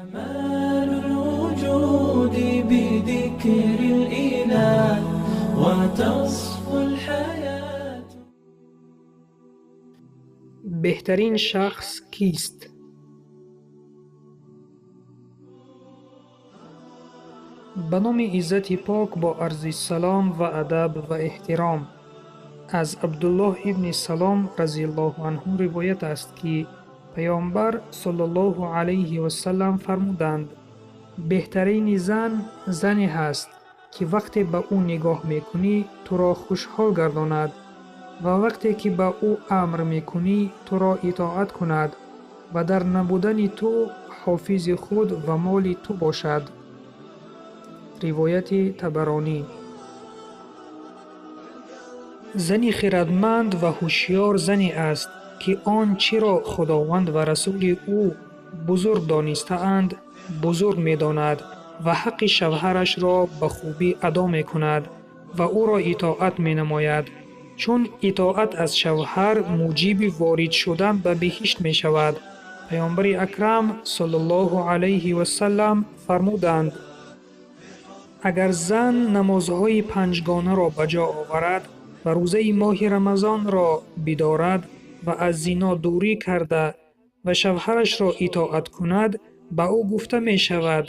كمال الوجود بذكر الإله وتصفو الحياة. Беҳтарин шахс кист? Ба номи Иззати Пок, бо арзи салом ва адаб ва эҳтиром. Аз Абдуллоҳ ибни Салом разияллоҳу анҳу ривоят аст, ки Паёмбар саллаллоҳу алайҳи васаллам фармуданд: беҳтарини зан зане ҳаст, ки вақте ба ӯ нигоҳ мекунӣ, туро хушҳол гардонад ва вақте ки ба ӯ амр мекунӣ, туро итоат кунад ва дар набудани ту ҳофизи худ ва моли ту бошад. Ривояти Табаронӣ. Зани хирадманд ва ҳушёр зане аст, ки он чиро Худованд ва Расули ӯ бузург донистаанд, бузург медонад ва ҳаққи шавҳарашро ба хубӣ адо мекунад ва ӯро итоат менамояд, чун итоат аз шавҳар муҷиби ворид шудан ба биҳишт мешавад. Паёмбари Акрам саллаллоҳу алайҳи васаллам фармуданд: агар зан намозҳои панҷгонаро ба ҷо оварад ва рӯзаи моҳи Рамазонро бидорад ва аз зино дурӣ карда ва шавҳарашро итоат кунад, ба ӯ гуфта мешавад: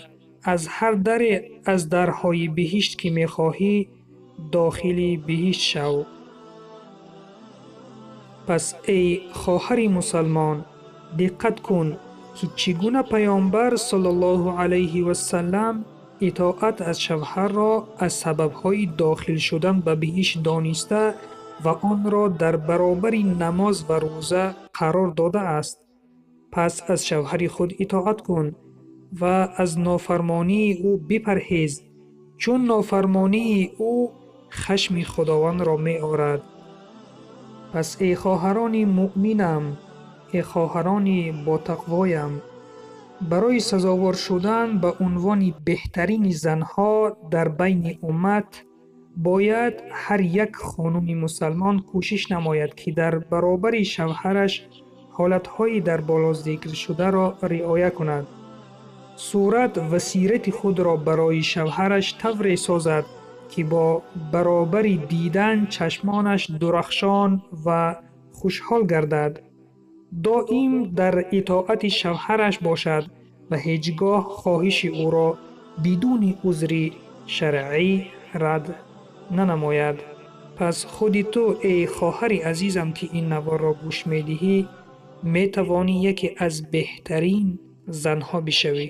аз ҳар даре аз дарҳои биҳишт ки мехоҳӣ, дохили биҳишт шав. Пас эй хоҳари мусалмон, диққат кун, ки чӣ гуна Паёмбар саллаллоҳу алайҳи васаллам итоат аз шавҳарро аз сабабҳои дохил шудан ба биҳишт дониста ва онро дар баробари намоз ва рӯза қарор додааст. Пас аз шавҳари худ итоат кун ва аз нофармонии ӯ бипарҳез, чун нофармонии ӯ хашми Худовандро меорад. Пас эй хоҳарони муъминам, эй хоҳарони ботақвоям, барои сазовор шудан ба унвони беҳтарини занҳо дар байни уммат, бояд ҳар як хонуми мусалмон кӯшиш намояд, ки дар баробари шавҳараш ҳолатҳои дар боло зикршударо риоя кунад. Сурат ва сирати худро барои шавҳараш тавре созад, ки бо баробари дидан чашмонаш дурахшон ва хушҳол гардад. Доим дар итоати шавҳараш бошад ва ҳеҷ гоҳ хоҳиши ӯро бидуни узри шаръӣ рад нанамояд. Пас худи ту, эй хоҳари азизам, ки ин наворро гӯш медиҳӣ, метавонӣ яке аз беҳтарин занҳо бишавӣ,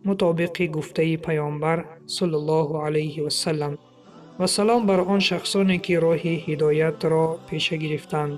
мутобиқи гуфтаи Паёмбар саллаллоҳу алайҳи васаллам. Ва салом бар он шахсоне, ки роҳи ҳидоятро пеша гирифтанд.